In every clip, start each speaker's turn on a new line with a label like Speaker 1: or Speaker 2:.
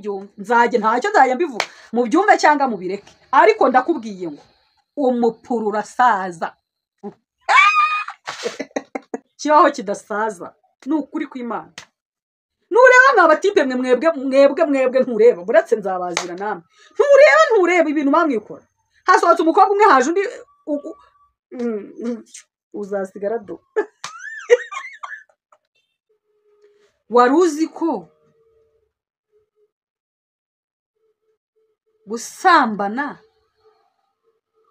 Speaker 1: Mubyumve, nzajye ntacyo nzajya mbivuga, mubyumve cyangwa mubireke, ariko ndakubwiye ngo umupuru urasaza, kibaho kidasaza, ni ukuri kw'Imana. Nureba mwa batipe mwe mwebwe mwebwe mwebwe, ntureba buretse nzabazira namwe, ntureba ibintu bamwikora. Hasohotse umukobwa umwe, haje undi, uzasigara do. Wari uzi ko gusambana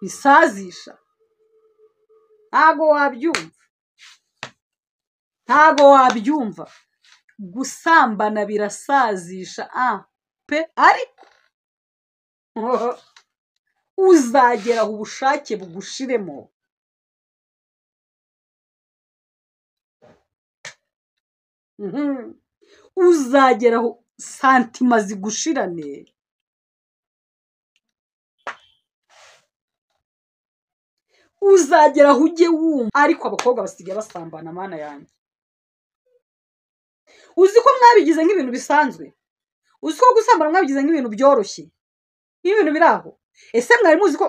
Speaker 1: bisazisha? Ntago wabyumva, ntago wabyumva. Gusambana birasazisha pe, ariko uzagera aho ubushake bugushiremo. Uzagera aho santima zigushirane. Uzagera aho ujye wumva. Ariko abakobwa basigaye basambana, mana yanjye. Uzi ko mwabigize nk'ibintu bisanzwe? Uzi ko gusambana mwabigize nk'ibintu byoroshye, nk'ibintu biri aho? Ese mwari muzi ko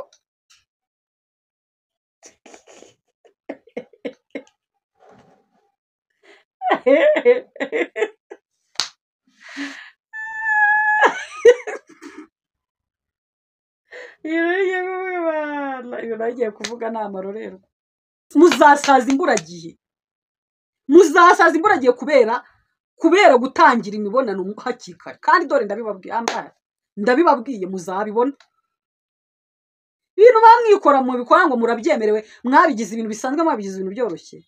Speaker 1: ibintu nagiye kuvuga ni amarorerwa? Muzasaza imburagihe, muzasaza imburagihe kubera gutangira imibonano hakiri kare. Kandi dore ndabibabwiye, ndabibabwiye, muzabibona. Ibintu bamwikora mubikora ngo murabyemerewe, mwabigize ibintu bisanzwe, mwabigize ibintu byoroshye.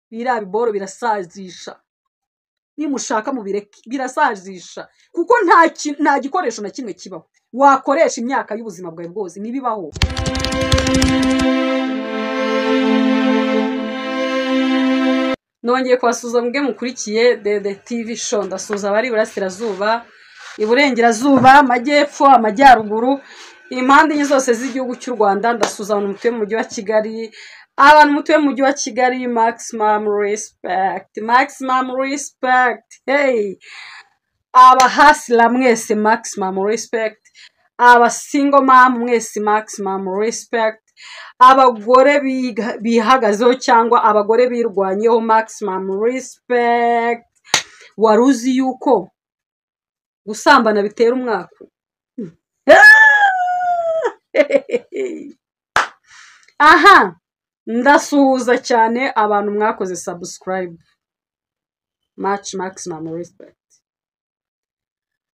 Speaker 1: Biriya biboro birasazisha, nimushaka mubireke, birasazisha. Kuko nta gikoresho na kimwe kibaho wakoresha imyaka y'ubuzima bwawe bwose, ntibibaho. Nongeye kubasuhuza mwebwe mukurikiye Dede TV Show. Ndasuhuza abari iburasirazuba, iburengerazuba, amajyepfo, amajyaruguru, impande enye zose z'igihugu cy'u Rwanda. Ndasuhuza abantu mutuye mu mujyi wa Kigali, abantu mutuye mu mujyi wa Kigali, maximum respect, maximum respect. Hey, abahasila mwese maximum respect, aba single mom mwese maximum respect, abagore bihagazeho cyangwa abagore birwanyeho maximum respect. Wari uzi yuko gusambana bitera umwaku? Aha, ndasuhuza cyane abantu mwakoze subscribe, much maximum respect.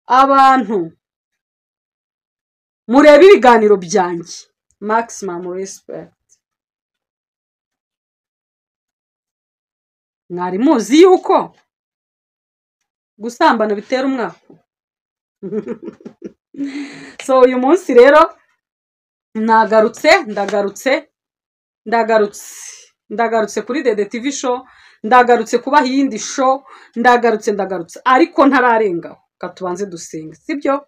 Speaker 1: Abantu mureba ibiganiro byanjye, maximum respect. Mwari muzi yuko gusambana bitera umwaku? So uyu munsi rero nagarutse, ndagarutse, ndagarutse, ndagarutse kuri Dede TV Show, ndagarutse kubaha iyindi show, ndagarutse, ndagarutse, ariko ntararengaho. Katubanze dusenga, sibyo?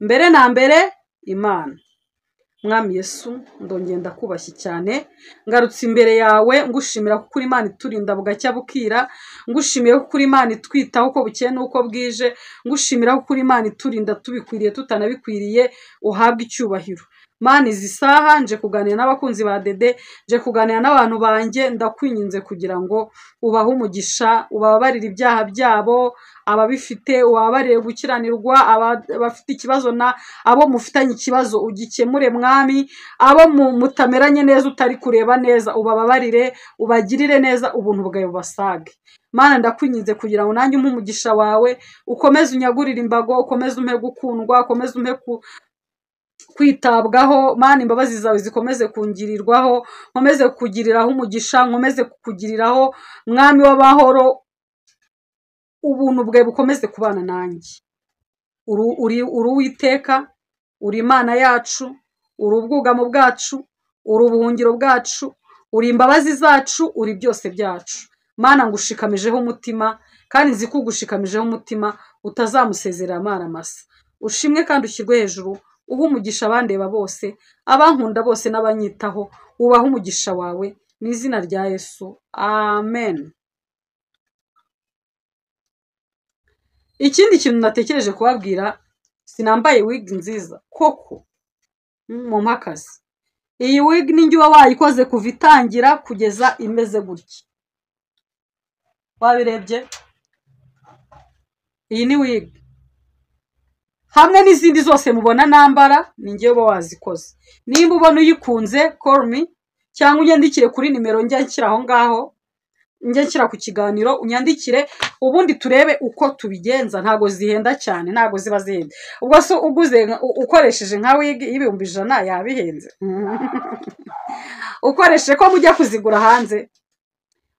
Speaker 1: Mbere na mbere Imana. Mwami Yesu, ndongeye ndakubashye cyane, ngarutse imbere yawe ngushimira kuko uri Imana iturinda bugacya bukira, ngushimiye kuko uri Imana itwitaho uko bukeye n'uko bwije, ngushimira kuko uri Imana iturinda tubikwiriye tutanabikwiriye, uhabwe icyubahiro. Mana, izi saha nje kuganira n'abakunzi ba Dede, nje kuganira n'abantu banjye, ndakwinginze kugira ngo ubahe umugisha, ubababarire ibyaha byabo, ababifite ubababarire gukiranirwa, abafite ikibazo na abo mufitanye ikibazo ugikemure mwami, abo mutameranye neza utari kureba neza ubababarire, ubagirire neza, ubuntu bwawe bubasage. Mana, ndakwinginze kugira ngo nanjye umpe umugisha wawe, ukomeze unyagurire imbago, ukomeze umpe gukundwa, ukomeze umpe kwitabwaho. Mana, imbabazi zawe zikomeze kungirirwaho, nkomeze kukugiriraho umugisha, nkomeze kukugiriraho mwami w'amahoro, ubuntu bwawe bukomeze kubana nanjye. Uri Uwiteka, uri Imana yacu, uri ubwugamo bwacu, uri ubuhungiro bwacu, uri imbabazi zacu, uri byose byacu. Mana, ngushikamijeho umutima, kandi nzi ko ugushikamijeho umutima utazamusezerera amara masa. Ushimwe kandi ushyirwe hejuru, uha umugisha abandeba bose, abankunda bose n'abanyitaho, ubaha umugisha wawe mu izina rya Yesu, amen. Ikindi kintu natekereje kubabwira, sinambaye wig nziza koko mu mpakazi. Iyi wig ni njye uba wayikoze kuva itangira kugeza imeze gutya. Wabirebye? Iyi ni wig hamwe n'izindi zose mubona nambara, ni njye uba wazikoze. Nimba ubona uyikunze, call me cyangwa unyandikire kuri nimero njya nshyira aho ngaho, njya nshyira ku kiganiro, unyandikire ubundi turebe uko tubigenza. Ntabwo zihenda cyane, ntabwo ziba zihenda. Ubwo se uguze ukoresheje nka wig y'100,000 yabihenze? Ukoresheje ko mujya kuzigura hanze,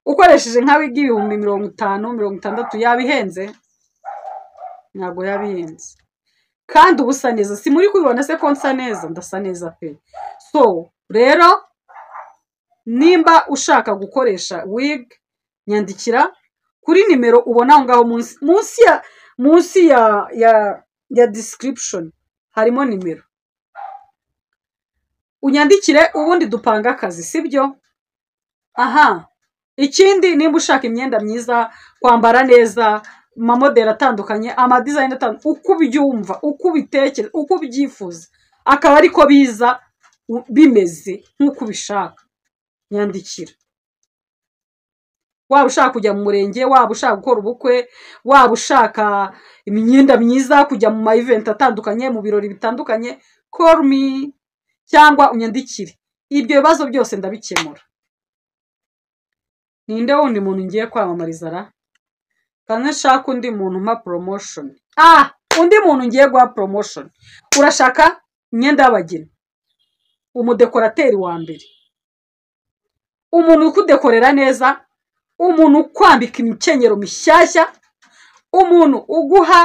Speaker 1: ukoresheje nka wig y'50,000, 60,000 yabihenze? Ntabwo yabihenze. Kandi uba usa neza. Si muri kubibona se ko nsa neza? Ndasa neza pe. So rero nimba ushaka gukoresha wig, nyandikira kuri nimero ubona aho ngaho munsi ya description harimo nimero, unyandikire ubundi dupanga akazi, sibyo? Aha, ikindi, nimba ushaka imyenda myiza, kwambara neza, amamodeli atandukanye, ama design atandukanye, uko ubyumva, uko ubitekereza, uko ubyifuza, akaba ariko biza bimeze nk'uko ubishaka, nyandikira. Waba ushaka kujya mu murenge, waba ushaka gukora ubukwe, waba ushaka imyenda myiza, kujya mu ma event atandukanye, mu birori bitandukanye, call me cyangwa unyandikire. Ibyo bibazo byose ndabikemura. Ninde wundi muntu ngiye kwamamariza ra? Kandi nshaka undi muntu umpa promotion. Ah, undi muntu ngiye guha promotion: urashaka imyenda y'abageni, umudekorateri wa mbere, umuntu ukudekorera neza, umuntu ukwambika imikenyero mishyashya, umuntu uguha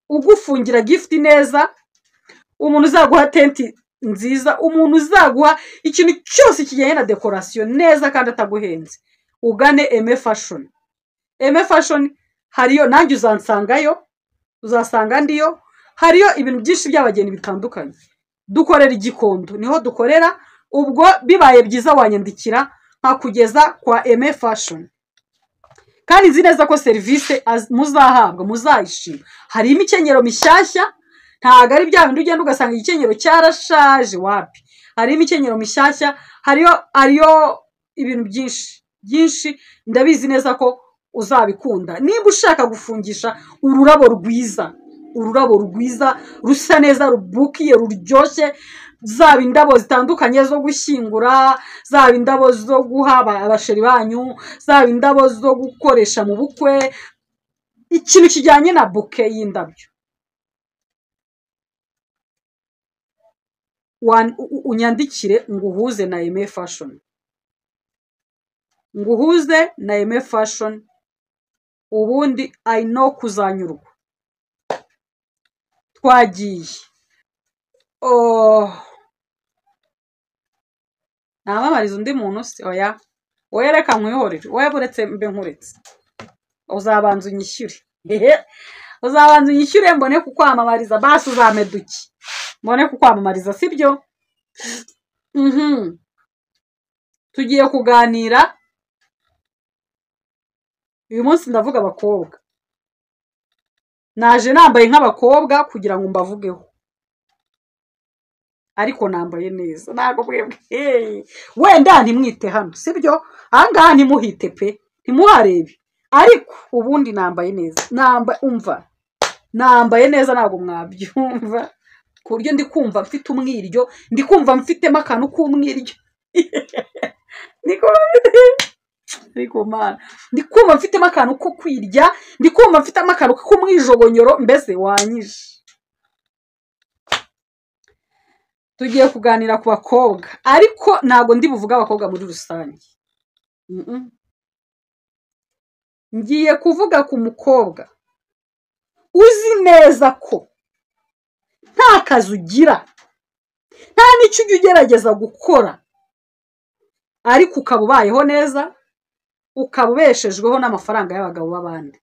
Speaker 1: ugufungira gift neza, umuntu uzaguha tenti nziza, umuntu uzaguha ikintu cyose kijyanye na dekorasiyo neza kandi ataguhenze, ugane Eme Fashion. Eme Fashion hariyo, nanjye uzansangayo, uzasanga ndiyo. Hariyo ibintu byinshi by'abageni bitandukanye. Dukorera Igikondo, niho dukorera. Ubwo bibaye byiza wanyandikira nkakugeza kwa Eme Fashion. Kandi nzi neza ko serivisi muzahabwa muzayishima. Hari imikenyero mishyashya, ntabwo ari bya bindi ugenda ugasanga igikenyero cyarashaje, wapi. Hari imikenyero mishyashya, hariyo ibintu byinshi byinshi. Ndabizi neza ko uzabikunda. Niba ushaka gufungisha ururabo rwiza, ururabo rwiza rusa neza, rubukiye, ruryoshye, zaba indabo zitandukanye zo gushyingura, zaba indabo zo guha abasheri banyu, zaba indabo zo gukoresha mu bukwe, ikintu kijyanye na bouquet y'indabyo, unyandikire nguhuze na Eme Fashion, nguhuze na Eme Fashion, ubundi I know kuzanyurwa. Twagiye. Oh. Namamariza undi muntu se? Oya, oya, reka nkwihorere. Wowe buretse mbe nkuretse, uzabanza unyishyure. Uzabanza unyishyure mbone kukwamamariza. Basi uzampe duke mbone kukwamamariza, sibyo? Tugiye kuganira uyu munsi, ndavuga abakobwa. Naje nambaye nk'abakobwa kugira ngo mbavugeho, ariko nambaye neza. Ntabwo mwebwe, hey, wenda ntimwite hano, sibyo? Ahangaha ntimuhite pe, ntimuharebe, ariko ubundi nambaye neza. Umva, nambaye neza, ntabwo mwabyumva ku buryo ndi kumva mfite umwiryo, ndi kumva mfitemo akantu k'umwiryo. Ariko Mana, ndi kumva mfitemo akantu ko kwirya, ndi kumva mfitemo akantu k'umwijogonyoro, mbese wanyije. Tugiye kuganira ku bakobwa, ariko ntabwo ndi buvuge abakobwa muri rusange. Ngiye kuvuga ku mukobwa uzi neza ko nta kazi ugira, nta n'icyo ujya ugerageza gukora, ariko ukaba ubayeho neza, ukaba ubeshejweho n'amafaranga y'abagabo b'abandi,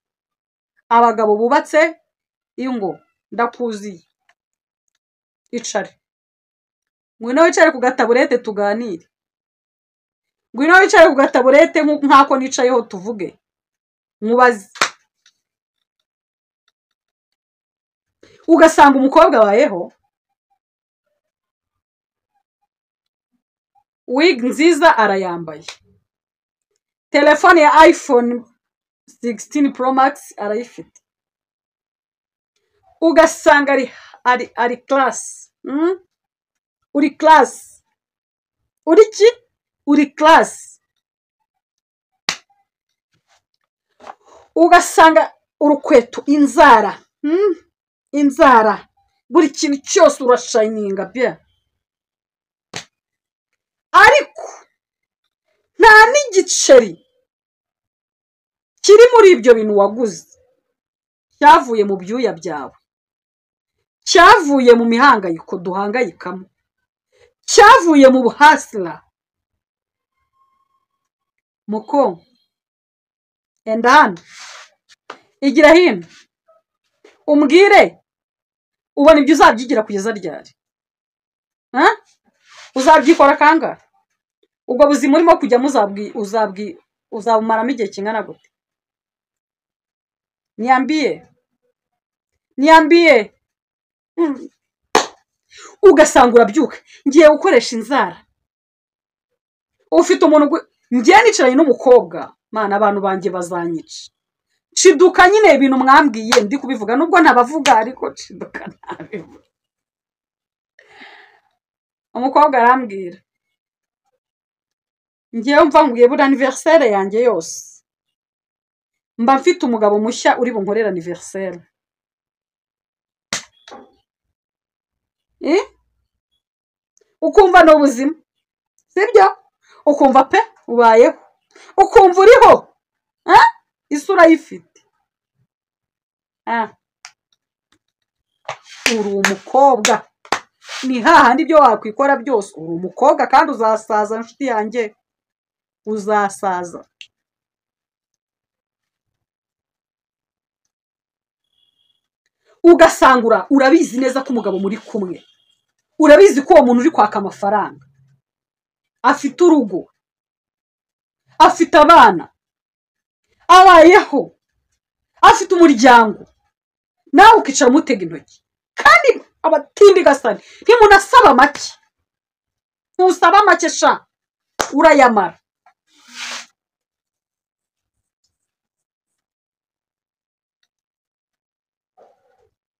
Speaker 1: abagabo bubatse ingo. Ndakuziye, icare, ngwino wicare ku gataburete tuganire, ngwino wicare ku gataburete nk'ako nicayeho tuvuge, nkubaze. Ugasanga umukobwa abayeho, wig nziza arayambaye, telefone ya iPhone 16 Pro Max arayifite, ugasanga ari class. Uri class, uri ki? Uri class. Ugasanga urukweto, inzara, inzara, buri kintu cyose urashininga bien, ariko nta n'igiceri kiri muri ibyo bintu waguze cyavuye mu byuya byawe, cyavuye mu mihangayiko duhangayikamo, cyavuye mu buhasira. Muko enda hano, igira hino umbwire, ubona ibyo uzabyigira kugeza ryari? Uzabyikora kangahe? Ubwo buzima urimo kujyamo uzabumaramo igihe kingana gute? Niyambiye, niyambiye. Ugasanga urabyuka, ngiye gukoresha inzara. Ufite umuntu, ngiye nicaranye n'umukobwa, mana abantu banjye bazanyica. Nshiduka nyine ibintu mwambwiye ndi kubivuga, nubwo ntabavuga ariko nshiduka ntabivuga. Umukobwa arambwira, ngiye mva nguye buri anniversaire yanjye yose mba mfite umugabo mushya uri bunkorera anniversaire. Ukumva ni ubuzima, sibyo? Ukumva pe ubayeho, ukumva uriho, isura yifite. Uri umukobwa, ni hahandi ibyo wakwikora byose. Uri umukobwa kandi uzasaza, nshuti yanjye, uzasaza. Ugasangura urabizi neza ko umugabo muri kumwe, urabizi ko uwo muntu uri kwaka amafaranga afite urugo, afite abana, abayeho, afite umuryango, nawe ukicara umutega intoki. Kandi abatindi gasani ntimunasaba make, ntusaba make sha, urayamara.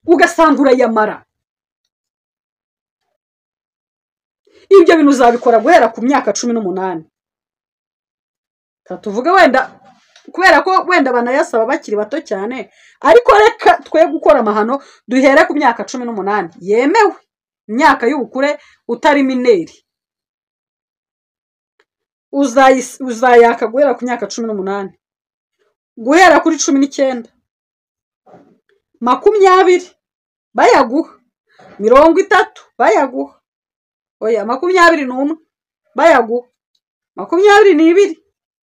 Speaker 1: Ugasanga urayamara. Ibyo bintu uzabikora guhera ku myaka 18. Tuvuge wenda kubera ko wenda banayasaba bakiri bato cyane, ariko reka twe gukora amahano, duhere ku myaka 18 yemewe, imyaka y'ubukure utari mineri. Uzayaka guhera ku myaka 18, guhera kuri 19, 20 bayaguha, 30 bayaguha, oya 21 bayaguha, 22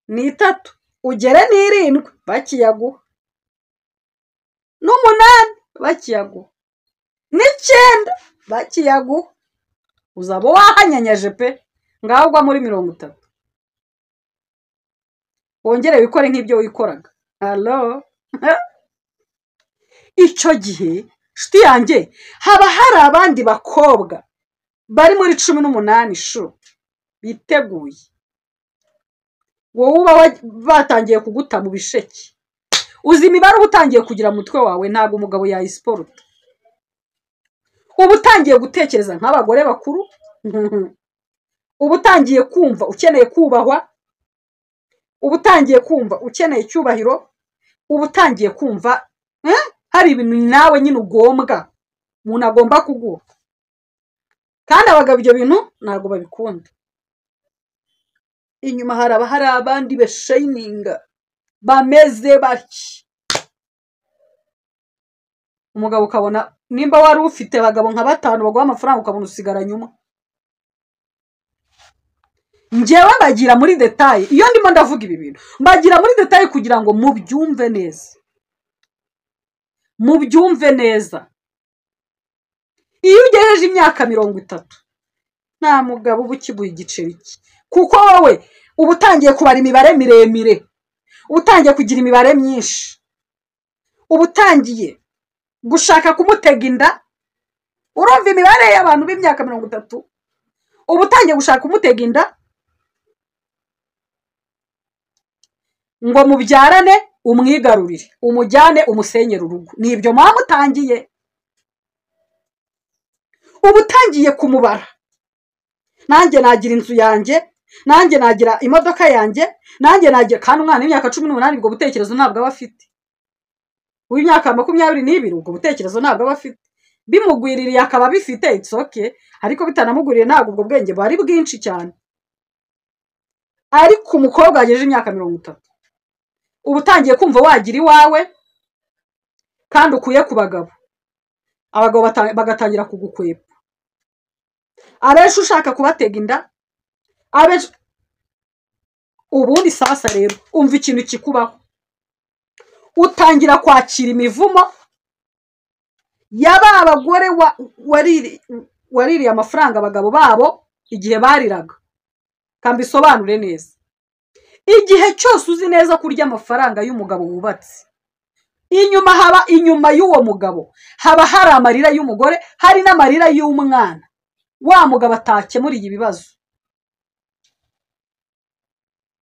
Speaker 1: n'itatu ugere n'irindwi bakiyaguha, n'8 bakiyaguha, n'9 bakiyaguha. Uzaba wahanyanyaje pe, ngaho ugwa muri 30, wongere wikore nk'ibyo wikoraga. Hello. Icyo gihe nshuti yanjye haba hari abandi bakobwa bari muri 18 shu biteguye, wowe uba batangiye kuguta mu bisheke. Uzi imibare uba utangiye kugira mu mutwe wawe, ntabwo umugabo yayisiporuta. Uba utangiye gutekereza nk'abagore bakuru, uba utangiye kumva ukeneye kubahwa, uba utangiye kumva ukeneye icyubahiro, uba utangiye kumva hari ibintu nawe nyine ugombwa, umuntu agomba kuguha. Kandi abagabo ibyo bintu ntabwo babikunda. Inyuma haraba hari abandi beshininga bameze baki. Umugabo ukabona nimba wari ufite abagabo nka 5 baguha amafaranga, ukabona usigara nyuma. Njyewe mbagira muri detail, iyo ndimo ndavuga ibi bintu mbagira muri detail kugira ngo mubyumve neza, mubyumve neza. Iyo ugejeje imyaka 30 nta mugabo uba ukiguha igiceri cye, kuko wowe uba utangiye kubara imibare miremire, uba utangiye kugira imibare myinshi, uba utangiye Gushaka kumutega inda. Urumva imibare y'abantu b'imyaka 30 uba utangiye gushaka kumutega inda ngo mubyarane, umwigarurire, umujyane, umusenyere urugo. Nibyo muba mutangiye. Uba utangiye kumubara. Nanjye nagira inzu yanjye, nanjye nagira imodoka yanjye, nanjye nagira. Kandi umwana w'imyaka 18 ubwo butekerezo ntabwo aba afite. Uw'imyaka 22 ubwo butekerezo ntabwo aba afite. Bimugwiririye akaba abifite, it's okay, ariko bitanamugwiriye ntabwo ubwo bwenge bari bwinshi cyane. Ariko umukobwa wagejeje imyaka 30 uba utangiye kumva wagira iwawe kandi ukuye ku bagabo. Abagabo bagatangira kugukwepa. Abenshi ushaka kubatega inda, abenshi. Ubundi sasa rero umva ikintu kikubaho, utangira kwakira imivumo yaba abagore waririye amafaranga abagabo babo igihe bariraga. Kandi bisobanure neza, igihe cyose uzi neza kurya amafaranga y'umugabo wubatse, inyuma haba inyuma y'uwo mugabo haba hari amarira y'umugore, hari n'amarira y'umwana. Wa mugabo atakemuriye ibibazo,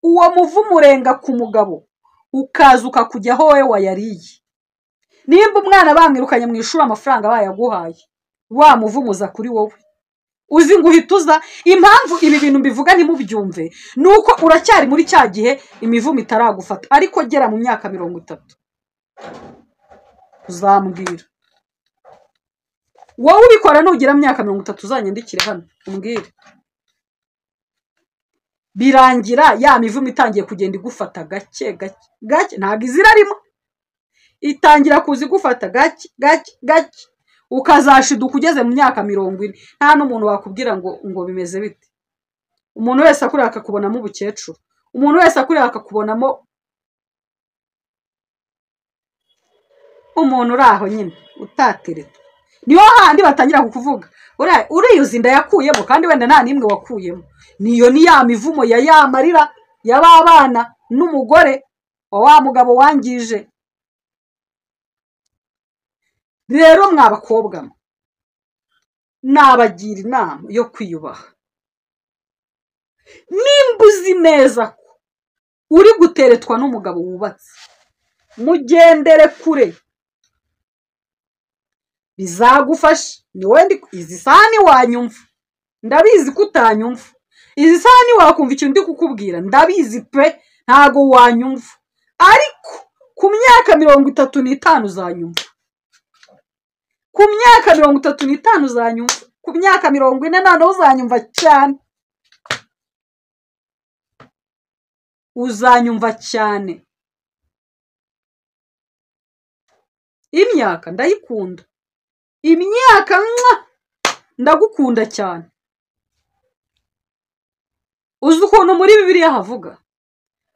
Speaker 1: uwo muvumo urenga ku mugabo ukaza ukakujyaho wowe wayariye. Nimba umwana bamwirukanye mu ishuri amafaranga bayaguhaye, wa muvumo uza kuri wowe. Uzi ngo uhita uza. Impamvu ibi bintu mbivuga ntimubyumve ni uko uracyari muri cya gihe imivumo itaragufata. Ariko gera mu myaka 30 uzambwira. Wowe ubikora nugera mu myaka 30 uzanyandikire hano umbwire. Birangira ya mivumo itangiye kugenda igufata gake gake gake, ntabwo izira rimwe, itangira kuza igufata gake gake gake, ukazashiduka ugeze mu myaka 40 nta n'umuntu wakubwira ngo bimeze bite. Umuntu wese akureba akakubonamo ubukecuru, umuntu wese akureba akakubonamo umuntu uri aho nyine utatereta. Niho handi batangira kukuvuga uriyuza inda yakuyemo, kandi wenda nta n'imwe wakuyemo. Niyo ni ya mivumo ya ya marira y'abana n'umugore wa wa mugabo wangije. Rero mwa bakobwa nabagira inama yo kwiyubaha. Nimba uzi neza ko uri guteretwa n'umugabo wubatse, mugendere kure, bizagufasha. Ni wowe izi saha ntiwanyumva, ndabizi ko utanyumva. Izi saha ntiwakumva ikintu ndi kukubwira, ndabizi pe, ntago wanyumva. Ariko ku myaka 35 uzanyumva. Ku myaka 35 uzanyumva. Ku myaka 40 noneho uzanyumva cyane. Uzanyumva cyane. Imyaka ndayikunda. Imyaka ndagukunda cyane. Uzi ukuntu muri Bibiliya havuga?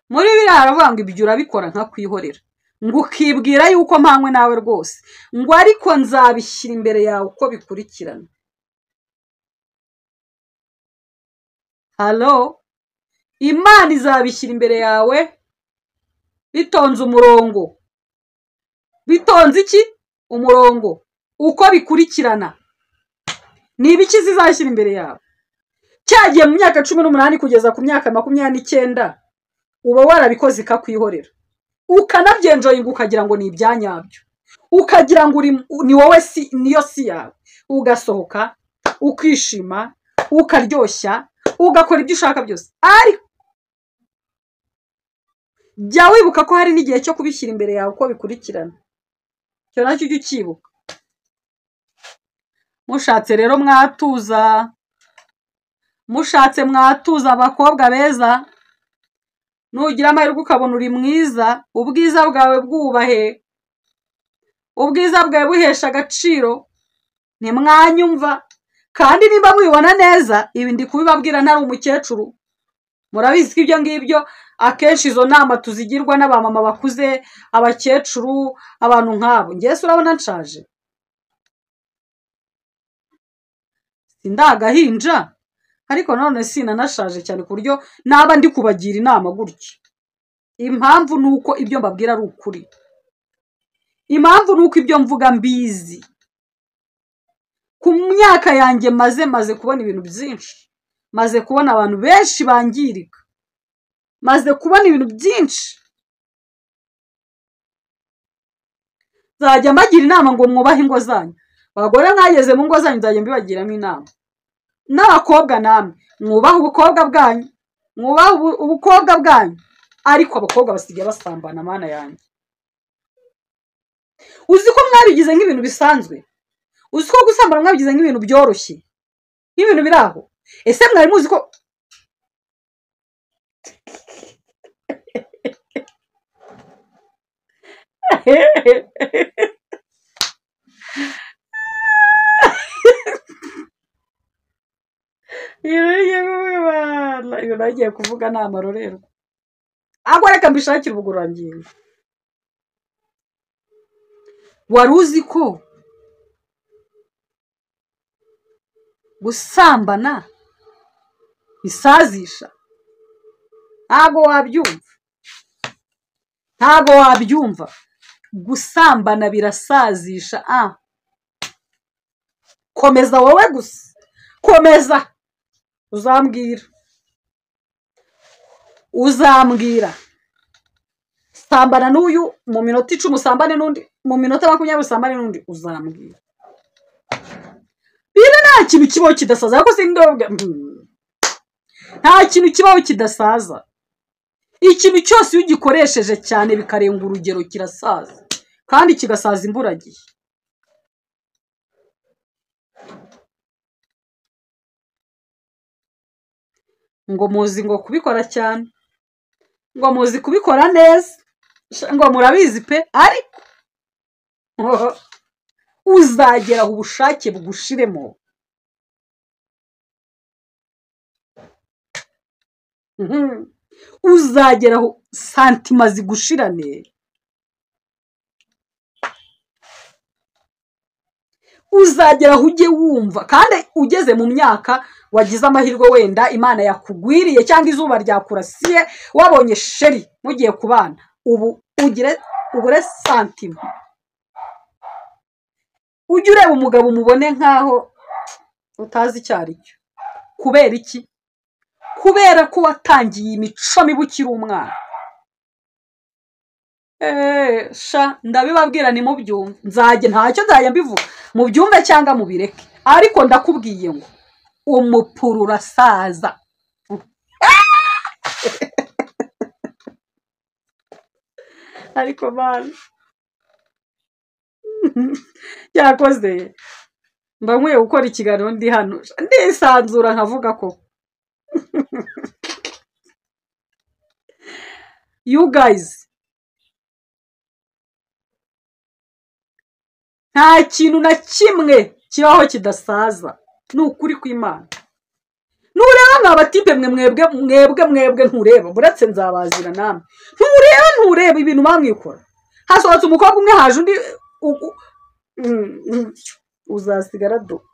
Speaker 1: Muri Bibiliya haravuga ngo ibyo urabikora nkakwihorera, ngo ukibwira yuko mpanywe nawe rwose, ngo ariko nzabishyira imbere yawe uko bikurikirana. Halo, Imana izabishyira imbere yawe bitonze umurongo. Bitonze iki? Umurongo. Uko bikurikirana. Ni ibiki zizashyira imbere yawe? Cyagiye mu myaka 18 kugeza ku myaka 29 uba warabikoze ikakwihorera, ukanabyenjoyinga, ukagira ngo ni ibyanyabyo, ukagira ngo ni wowe si niyo si yawe, ugasohoka ukishima, ukaryoshya, ugakora ibyo ushaka byose. Ariko jya wibuka ko hari n'igihe cyo kubishyira imbere yawe uko bikurikirana. Icyo nacyo ujye ucyibuka. Mushatse rero mwatuza, mushatse mwatuza abakobwa beza. Nugira amahirwe ukabona uri mwiza, ubwiza bwawe bwubahe, ubwiza bwawe buhesha agaciro. Ntimwanyumva. Kandi niba mubibona neza, ibi ndi kubibabwira ntari umukecuru. Murabizi ko ibyo ngibyo akenshi izo nama tuzigirwa n'abamama bakuze, abakecuru, abantu nk'abo. Njye se urabona nshaje? Sindagahinja, ariko none sinanashaje cyane ku buryo naba ndi kubagira inama gutya. Impamvu ni uko ibyo mbabwira ari ukuri. Impamvu ni uko ibyo mvuga mbizi. Ku myaka yanjye maze kubona ibintu byinshi, maze kubona abantu benshi bangirika, maze kubona ibintu byinshi. Nzajya mbagira inama ngo mwubahe ingo zanyu. Abagore mwageze mu ngo zanyu nzajya mbibagiramo inama. N'abakobwa namwe mwubahe ubukobwa bwanyu, mwubahe ubukobwa bwanyu. Ariko abakobwa basigaye basambana, mana yanjye. Uzi ko mwabigize nk'ibintu bisanzwe? Uzi ko gusambana mwabigize nk'ibintu byoroshye, nk'ibintu biri aho? Ese mwari muzi ko ibintu nagiye kuvuga ni amarorerwa? Ahubwo reka mbishakire ubugororangingo. Wari uzi ko gusambana bisazisha? Ntago wabyumva, ntago wabyumva. Gusambana birasazisha. Komeza wowe gusa, komeza, uzambwira, uzambwira. Sambana n'uyu mu minota 10, usambane n'undi mu minota 20, usambane n'undi, uzambwira. Bino nta kintu kibaho kidasaza. Ariko sindobwa, nta kintu kibaho kidasaza. Ikintu cyose iyo ugikoresheje cyane bikarenga urugero kirasaza, kandi kigasaza imburagihe. Ngo muzi ngo kubikora cyane, ngo muzi kubikora neza, ngo murabizi pe, ariko uzagera aho ubushake bugushiremo. Uzagera aho santima zigushirane. Uzagera aho ujye wumva, kandi ugeze mu myaka wagize amahirwe, wenda Imana yakugwiriye cyangwa izuba ryakurasiye, wabonye sheri mugiye kubana, ubu ugire ubure santima. Ujye ureba umugabo umubone nkaho utazi icyo ari cyo. Kubera iki? Kubera ko watangiye imico mibi ukiri umwana. Sha ndabibabwira nimubyumve, nzajye ntacyo nzajya mbivuga, mubyumve cyangwa mubireke, ariko ndakubwiye ngo umupuru urasaza. Ariko bana yakoze, mba nkwiye gukora ikiganiro ndi hano ndisanzura nkavuga ko you guys, nta kintu na kimwe kibaho kidasaza. Ni ukuri kw'Imana. Nureba mwa batipe mwe, mwebwe mwebwe mwebwe, ntureba buretse nzabazira namwe. Ntureba ibintu bamwikora. Hasohotse umukobwa umwe, haje undi, uzasigara do.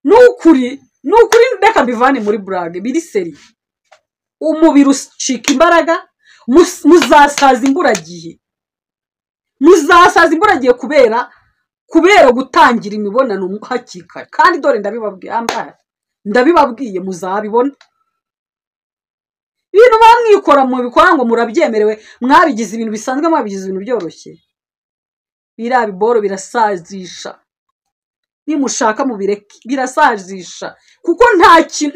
Speaker 1: Nukuri, nukuri, reka mbivane muri burage, biri seri. Umubiri ucika imbaraga, muzasaza imburagihe. Muzasaza imburagihe kubera gutangira imibonano hakiri kare. Kandi dore ndabibabwiye, ndabibabwiye muzabibona. Ibintu bamwikora mubikora ngo murabyemerewe, mwabigize ibintu bisanzwe, mwabigize ibintu byoroshye. Biriya biboro birasazisha. Nimushaka mubireke, birasazisha. Kuko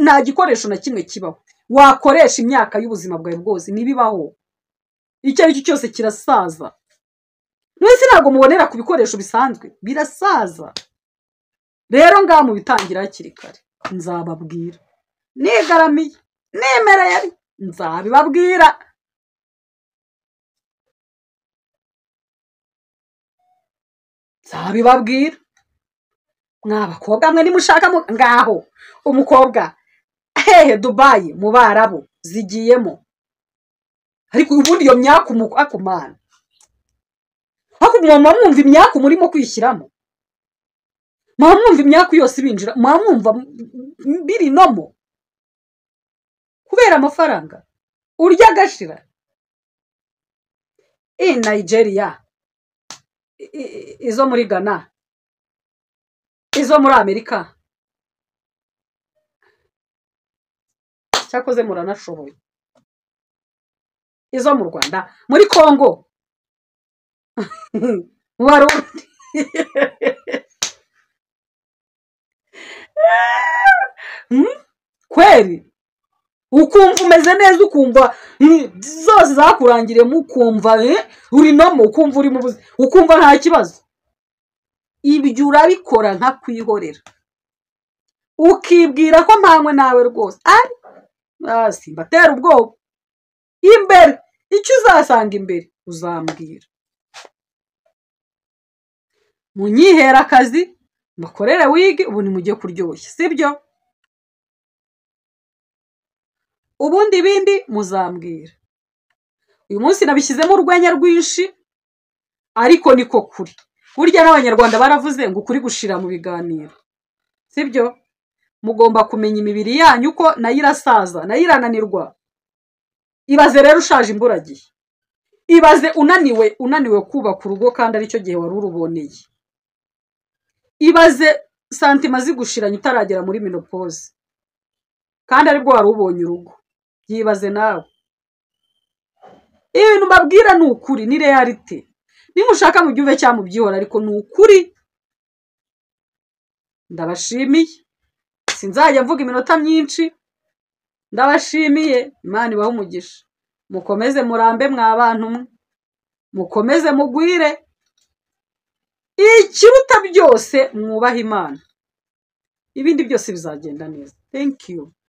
Speaker 1: nta gikoresho na kimwe kibaho wakoresha imyaka y'ubuzima bwawe bwose, ntibibaho. Icyo ari cyo cyose kirasaza. Mwese ntabwo mubonera ku bikoresho bisanzwe, birasaza. Rero ngaha mubitangira hakiri kare, nzababwira. Nigaramiye, nemereye, nzabibabwira. Nzabibabwira. Mwa bakobwa mwe nimushaka ngaho umukobwa hehe Dubai mu Barabu zigiyemo. Ariko ubundi iyo myaka akumana, ariko mwama mwumva imyaka murimo kwishyiramo, mwama mwumva imyaka yose ibinjira, mwama mwumva biri nomo. Kubera amafaranga urya agashira. I Nigeria, izo muri Ghana, izo muri Amerika, cyakoze muranashoboye, izo mu Rwanda, muri Congo, mu Barundi. Kweri ukumva umeze neza, ukumva zose zakurangiriyemo, ukumva uri nomo, ukumva uri mu buzima, ukumva nta kibazo. Ibyo urabikora nka kwihorera, ukibwira ko mpanywe nawe rwose. Ari simbatera ubwoba, imbere icyo uzasanga imbere uzambwira. Munyihera akazi mbakorere wigi, ubu nimujye kuryoshya, sibyo? Ubundi ibindi muzambwira. Uyu munsi nabishyizemo urwenya rwinshi, ariko niko kuri. Burya n'Abanyarwanda baravuze ngo ukuri gushira mu biganiro, sibyo? Mugomba kumenya imibiri yanyu ko nayo irasaza, nayo irananirwa. Ibaze rero ushaje imburagihe, ibaze unaniwe, unaniwe kubaka urugo kandi aricyo gihe wari uruboneye. Ibaze santima zigushiranye utaragera muri menopause kandi aribwo wari ubonye urugo. Byibaze nawe. Ibintu mbabwira ni ukuri, ni reality. Nimushaka mubyumve cyangwa mubyihora, ariko ni ukuri. Ndabashimiye, sinzajya mvuga iminota myinshi. Ndabashimiye, Imana ibahe umugisha. Mukomeze murambe mwa bantu mwe, mukomeze mugwire. Ikiruta byose mwubahe Imana, ibindi byose bizagenda neza. Thank you.